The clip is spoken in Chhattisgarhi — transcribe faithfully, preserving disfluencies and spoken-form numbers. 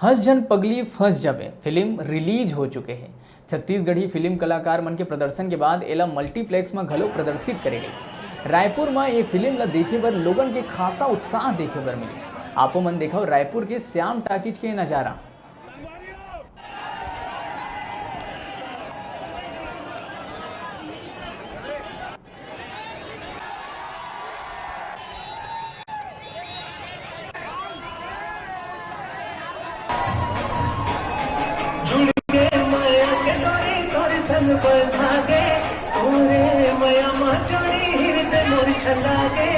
हंस झन पगली फंस जबे फिल्म रिलीज हो चुके हे। छत्तीसगढ़ी फिल्म कलाकार मन के प्रदर्शन के बाद एला मल्टीप्लेक्स म घलो प्रदर्शित करे गइस। रायपुर म ये फिल्म ल देखे बर लोगन के खासा उत्साह देखे बर मिलिस। आपो मन देखव रायपुर के श्याम टाकीज के नजारा। जुड़ गे मया के डोरी तोर संग बंधा गे, तोरे मया मा जोड़ी हिरदे मोर छला गे।